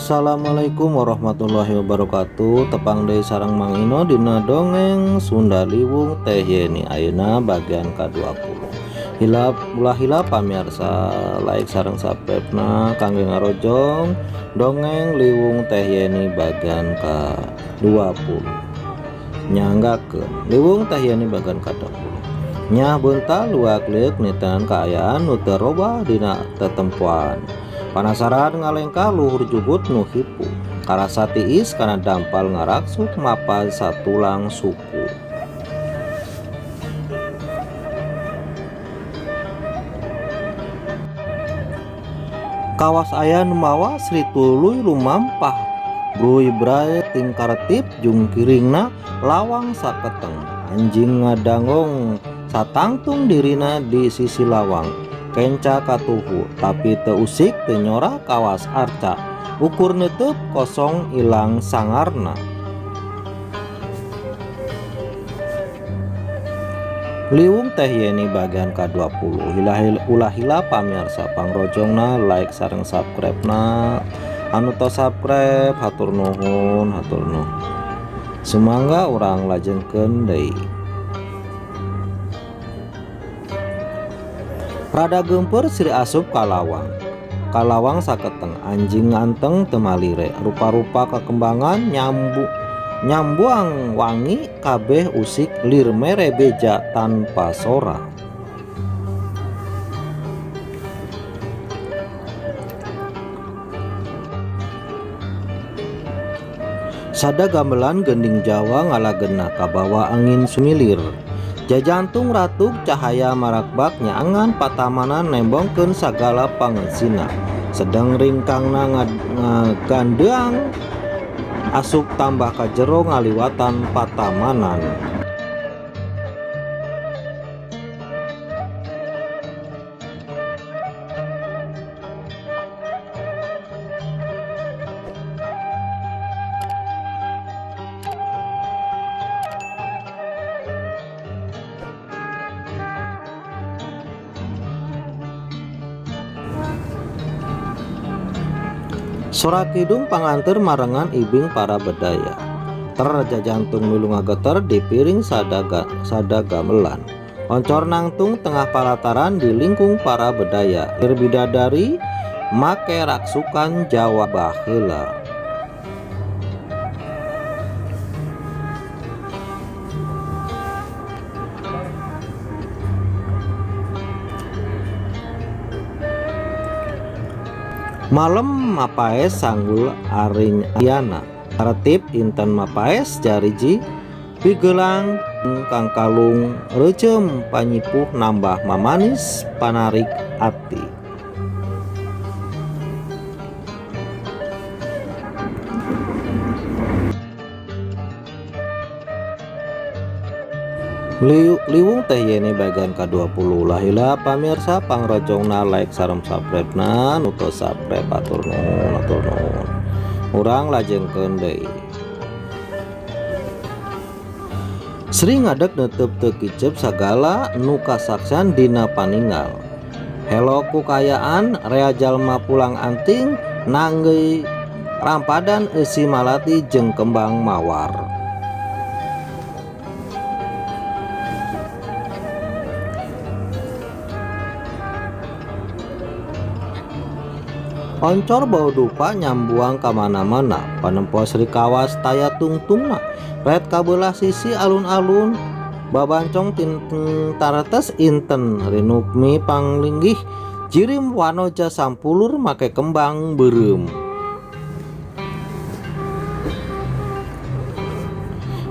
Assalamualaikum warahmatullahi wabarakatuh. Tepang deui sareng Mang Ino dina dongeng Sunda Liwung Teh Yeni ayeuna bagian ka-20. Hilap ulah hilap pamirsa like sareng subscribe-na kangge ngarojong dongeng Liwung Teh Yeni bagian ka-20. Nyanggakeun Liwung Teh Yeni bagian ka-20. Nyah beunta luak lieuk nitenan kaayaan nu teu robah dina tetempoan. Panasaran ngalengkah luhur jugut nu hipu. Karasa tiis kana dampal ngaraksuk mapaz satulang suku. Kawas aya nu mawa Sri tuluy lumampah bruy-bray tingkaretip jungkiringna lawang saketeng. Anjing ngadanggong satangtung dirina di sisi lawang. Kenca katuhu tapi teu usik teu nyora kawas arca. Ukur neuteub kosong ilang sangarna. Liwung Teh Yeni bagian ka-20. Ulah hilap pamirsa pangrojongna like sareng subscribe-na. Anu tos subscribe hatur nuhun hatur nuhun. Sumangga urang lajengkeun deui. Rada geumpeur Sri asup ka lawang. Ka lawang saketeng anjing nganteng teu malire. Rupa-rupa kakembangan nyambuang wangi kabeh usik lir mere beja tanpa sora. Sada gamelan gending Jawa ngalagena kabawa angin sumilir. Jajantung ratug cahaya marakbak nyaangan patamanan nembongkeun sagala pangeusina. Sedeng ringkangna ngagandeang asup tambah ka jero ngaliwatan patamanan. Sora kidung panganteur marengan ibing para bedaya. Ter jajantung milu ngageter di piring sada gamelan. Oncor nangtung tengah palataran di lingkung para bedaya. Lir bidadari make raksukan Jawa baheula. Malem mapaes sanggul aring Ariana. Karetip inten mapaes jariji pigelang kangkalung reuceum panyipuh nambah mamanis panarik ati. Liwung Teh Yeni bagian ka-20. Ulah hilap pamirsa pangrojongna like sareng subscribe-na nu tos subscribe hatur nuhun hatur nuhun. Urang lajengkeun deui. Sri ngadeg neuteub teu kicep sagala nu kasaksian dina paningal. Helo ku kaayaan rea jalma pulang anting nanggeuy rampadan eusi malati jeung kembang mawar. Oncor bau dupa nyambuang kamana-mana, panempo Sri kawas taya tungtungna, ret kabelah sisi alun-alun, babancong tintaretes inten rinukmi panglinggih, jirim wanoja sampulur make kembang beureum.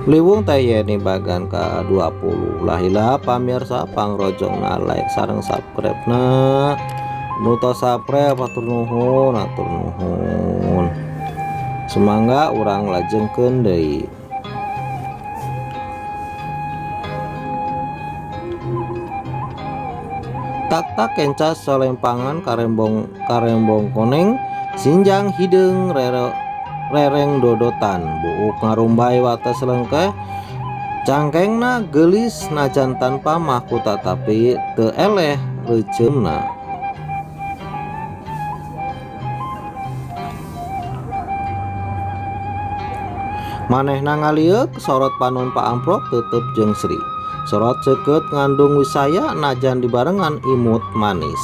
Liwung Teh Yeni bagian ka-20. Ulah hilap pamirsa pangrojongna like sareng subscribe-na. Nu tos subscribe hatur nuhun hatur nuhun. Sumangga urang lajengkeun deui. Tak-tak kenca salempangan karembong koneng sinjang hideung rereng dodotan buuk ngarumbay wates lengkeh cangkengna geulis najan tanpa mahkota tapi teu eleh reuceumna. Manehna ngalieuk, sorot panon paamprok tetep jeung Sri. Sorot seukeut ngandung wisaya najan dibarengan imut manis.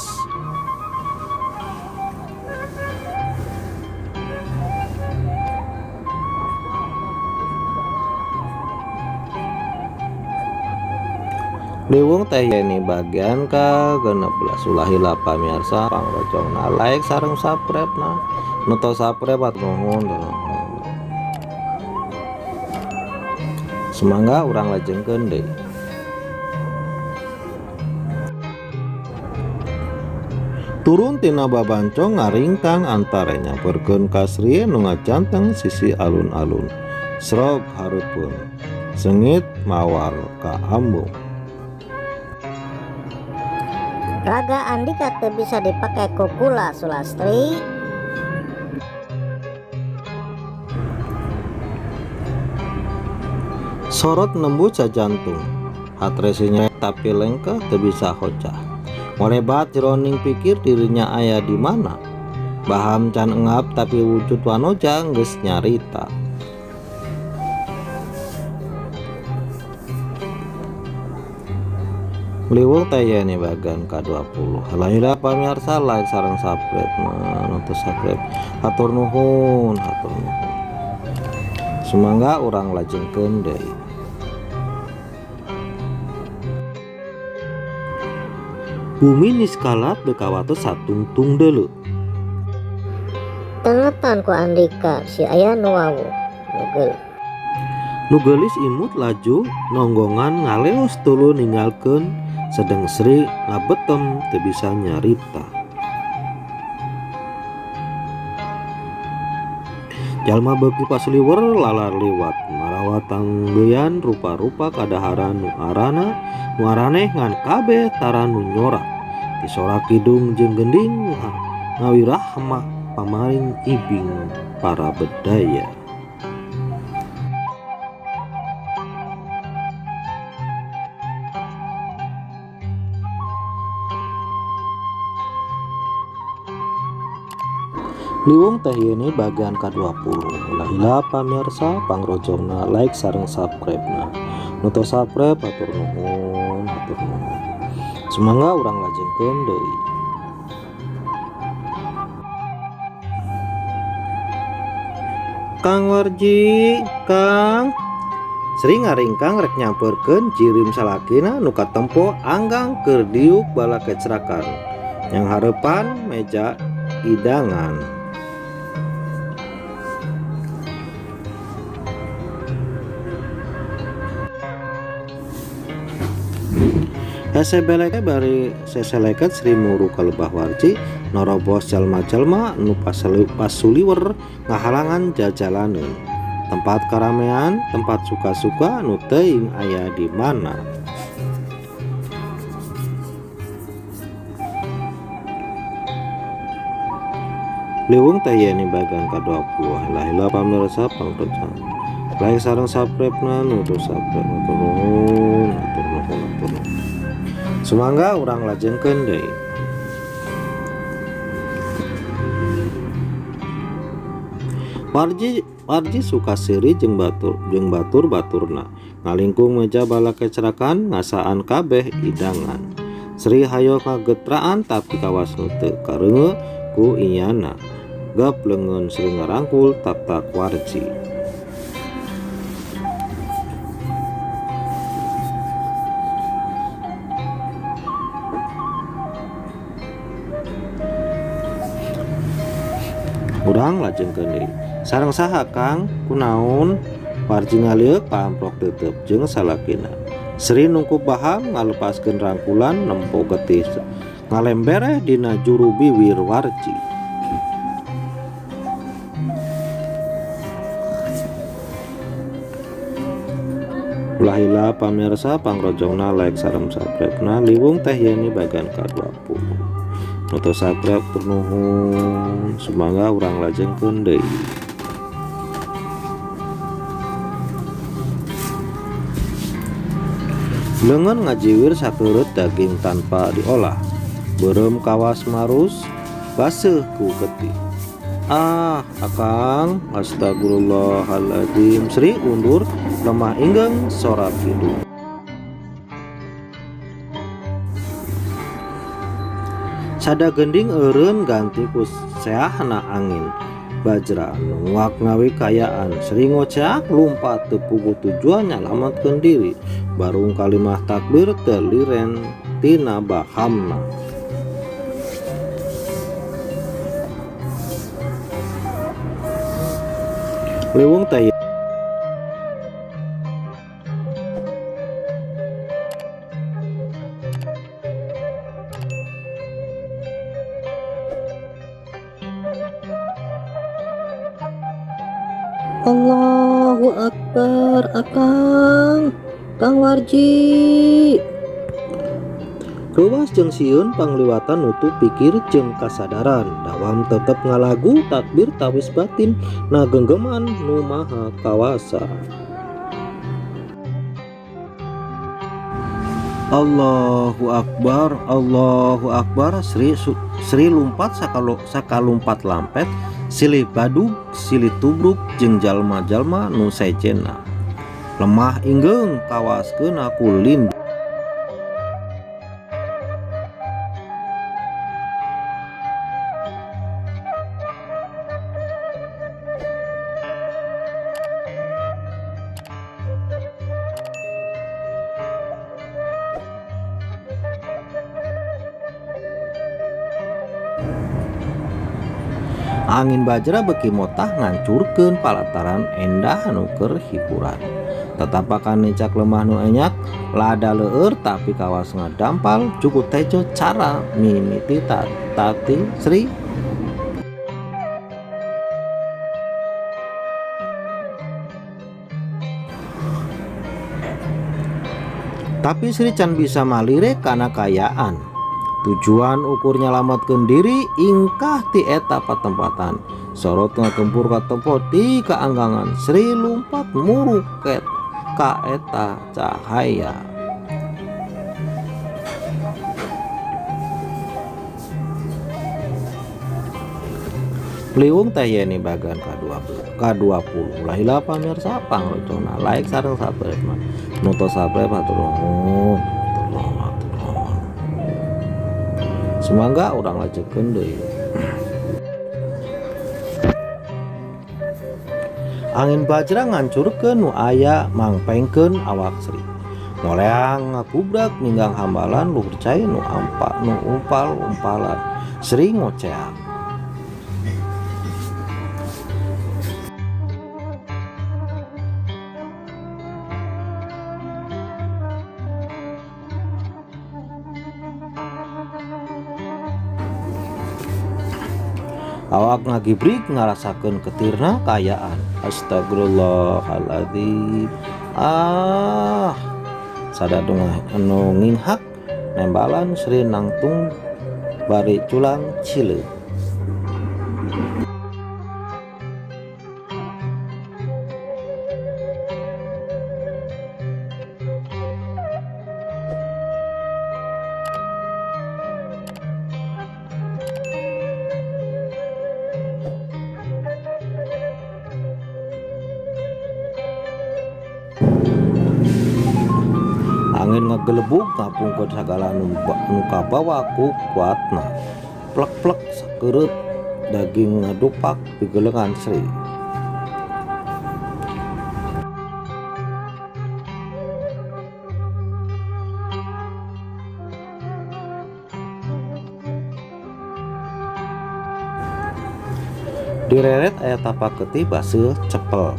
Liwung Teh Yeni bagian ka-16. Ulah hilap pamiarsa, pangrojongna like sareng subscribe na. Nu tos subscribe hatur nuhun. Sumangga urang lajengkeun deui. Turun tina babancong ngaringkang antara nyamperkeun ka Sri nu ngajanteng sisi alun-alun. Srog hareupeun. Seungit mawar ka ambung. Raga Andika teu bisa dipake ku kula, Sulastri. Sorot nembus jantung. Hatresinya tapi lengkeh teu bisa hocah. Ngorebat jeroning pikir dirinya aya di mana. Baham can engap tapi wujud wanoja geus nyarita. Liwung Teh Yeni bagian ka-20. Alhamdulillah pamirsa, like sareng subscribe nah, nonton subscribe. Hatur nuhun, hatur nuhun. Sumangga urang lajengkeun deui. Bumi niskala teu kawates satungtung deuleu. Tengetan ku Andika si aya nu wawuh nu geulis. Nu geulis imut laju nonggongan ngaleos tuluy ninggalkeun sedeng Sri ngabetem teu bisa nyarita. Jalma beuki pasuliwer lalar liwat marawa tanggeyan rupa-rupa kadaharan nu arana nu araneh ngan kabeh tara nu nyorak. Tisora kidung jeung gending ngawirahmah pamaring ibing para bedaya. Liwung Teh Yeni bagian ka-20. Ulah hilap pamirsa, pangrojongna like sareng subscribe na. Nu tos subscribe hatur nuhun, hatur nuhun. Sumangga urang lajengkeun deui. Kang Warji, Kang Sri ngaringkang rek nyamperkeun jirim salakina nu katempo anggang keur diuk bala kecrakan. Yang hareupan meja hidangan. Hese beleke bari seseleket Sri muru ka lebah Warji norobos jalma-jalma nu pasuliwer ngahalangan jajalaneun. Tempat karamean, tempat suka-suka nu teuing aya di mana. Liwung Teh Yeni bagian ka-20. Lahila pamirsa pangtocan. Like sareng subscribe na nu teu subscribe hatur nuhun, hatur nuhun, hatur nuhun. Sumangga urang lajengkeun deui. Warji suka seuri jeung batur jeung batur-baturna. Ngalingkung meja bala kecrakan ngasaan kabeh hidangan. Sri hayo kagetraan tapi kawas nu teu kareungeu ku inyana. Gap leungeun Sri ngarangkul tak-tak Warji. Urang lajengkeun deui. Sareng saha Kang? Kunaon? Warji ngalieuk paamprok tetep jeung salakina. Sri nungkup baham ngalepaskeun rangkulan nempo getih ngalembereh dina juru biwir Warji. Ulah hilap pamirsa, pangrojongna like sareng subscribe na. Liwung Teh Yeni bagian ka-20. Nu teu subscribe nuhun. Sumangga urang lajengkeun deui. Leungeun ngajiwir sakeureup daging tanpa diolah. Beureum kawas marus baseuh ku getih. Ah, akang, astagfirullahaladzim. Sri undur lemah inggeung sorak hidup. Sada gending eureun ganti ku seahna angin bajra nu nguak ngawi kaayaan. Sri ngoceak lumpat teu puguh tujuan nyalametkeun diri. Barung kalimah takbir teu liren tina bahamna. Liwung teh. Allahu Akbar, akang, Kang Warji. Reuwas jeung sieun pangliwatan nutup pikir jeung kasadaran. Dawam tetep ngalagu takbir tawis batin ngagenggeman Nu Maha Kawasa. Allahu Akbar, Allahu Akbar. Sri, Sri lumpat sakalumpat lampet silih badug silih tubruk jeung jalma-jalma nu sejenna. Lemah inggeung kawaskeun ku lindu. Angin bajra beuki motah ngancurkeun palataran endah nu keur hiburan. Tatapakan nincak lemah nu enyak lada leur tapi kawas ngadampal cukup tejo cara mimiti tati Sri. Tapi Sri can bisa malire kana kaayaan. Tujuan ukur nyalametkeun diri ingkah ti eta patempatan. Sorot ngagempur katempo di kaanggangan. Sri lumpat muruket ka eta cahaya. Liwung teh Yeni bagian ka-20. Ulah hilap pamirsa pangrocona like sareng subscribe mah. Nu tos subscribe hatur nuhun. Hatur nuhun. Sumangga urang lanjutkeun deui. Angin bajra ngancurkeun nu aya mangpengkeun awak Sri. Ngoleang ngagubrak ninggang hambalan luhur cai nu ampa nu umpal-umpalan. Sri ngoceak. Awak ngagibrik ngarasakeun ketirna kaayaan. Astagfirullahaladzim. Ah, sada anu nginghak nembalan Sri nangtung bari culang cileuk. Angin ngagelebug ngapungkeun sagala nu kabawa ku kuatna. Plek-plek sakeureut daging ngadupak pigelengan Sri. Direret aya tapak getih baseuh cepel.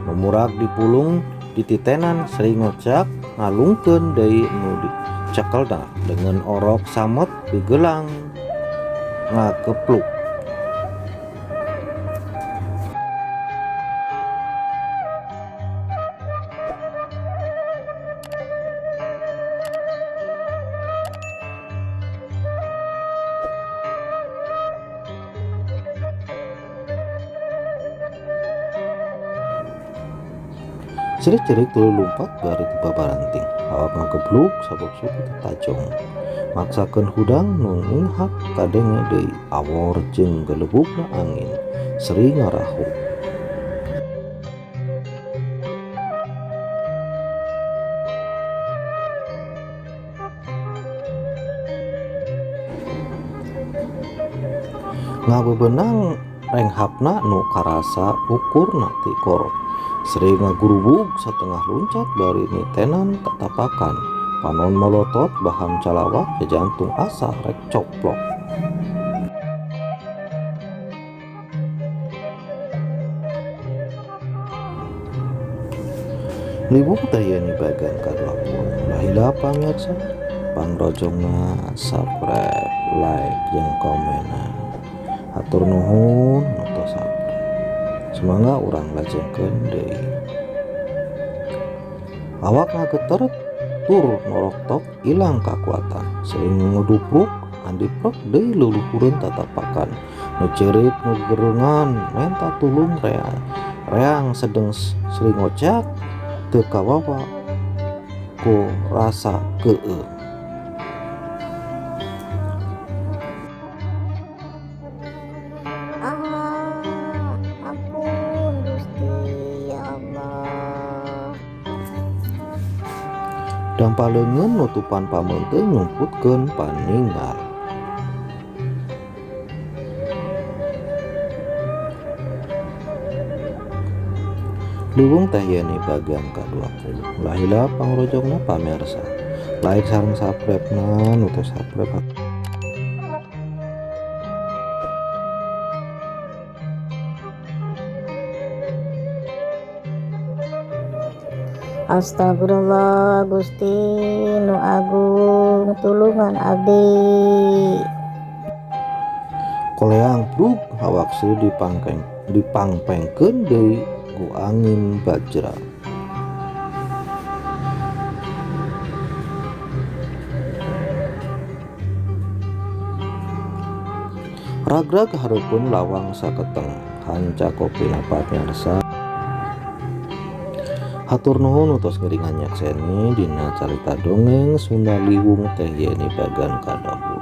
Nu murag dipulung dititenan Sri ngocak ngalungkeun deui nu dicekelna dengan orok samot pigelang ngakepluk. Sri cerik tuluy lumpat bari babaranting. Awak ngageblug sabab suku tajong. Maksakeun hudang nu ngunghak kadenge deui awor jeung gelebugna angin. Sri ngarahu. Ngabebenang renghapna nu karasa ukurna tikor. Sri ngagurubug satengah luncat bari nitenan tatapakan. Panon molotot baham calawak jantung asa rek coplok. Liwung Teh Yeni bagian ka-20. Ulah hilap pamirsa, pangrojongna subscribe, like, jeung komenna. Hatur nuhun nu tos subscribe. Semoga urang lajengkeun deui. Awak ngageter tur noroktok ilang kakuatan. Sering ngudupruk andi prek deui luluhureun tatapakan. Nu ceurik nu gerengan menta tulung reang. Reang sedeng Sri ngocak teu kawawa ku rasa keueung. Ampun Gusti ya Allah. Dampa leungeun nutupan pameungteu nyumputkeun paningal. Liwung Teh Yeni bagian ka-20. Ulah hilap pangrojongna pamirsa. Like sareng subscribe-na nu tos subscribe. Astagfirullah Gusti nu agung tulungan abdi. Koleang bruk awak Sri dipangpengkeun deui ku angin bajra. Ragrag hareupeun lawang saketeng hanca kopina pamirsa. Hatur nuhun utos ngiringan nyakseni dina carita dongeng Sunda Liwung Teh Yeni bagian ka-20.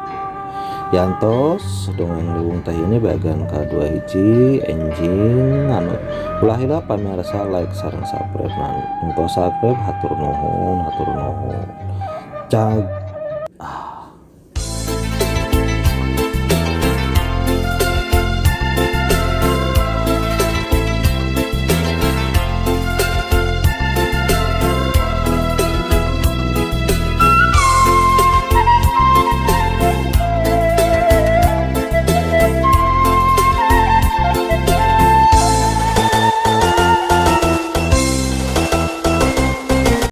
Yantos dongeng Liwung Teh Yeni bagian ka-2 hiji enjing anut. Ulah hilap pamirsa like sareng subscribe nan. Entos subscribe hatur nuhun, hatur nuhun. Cag.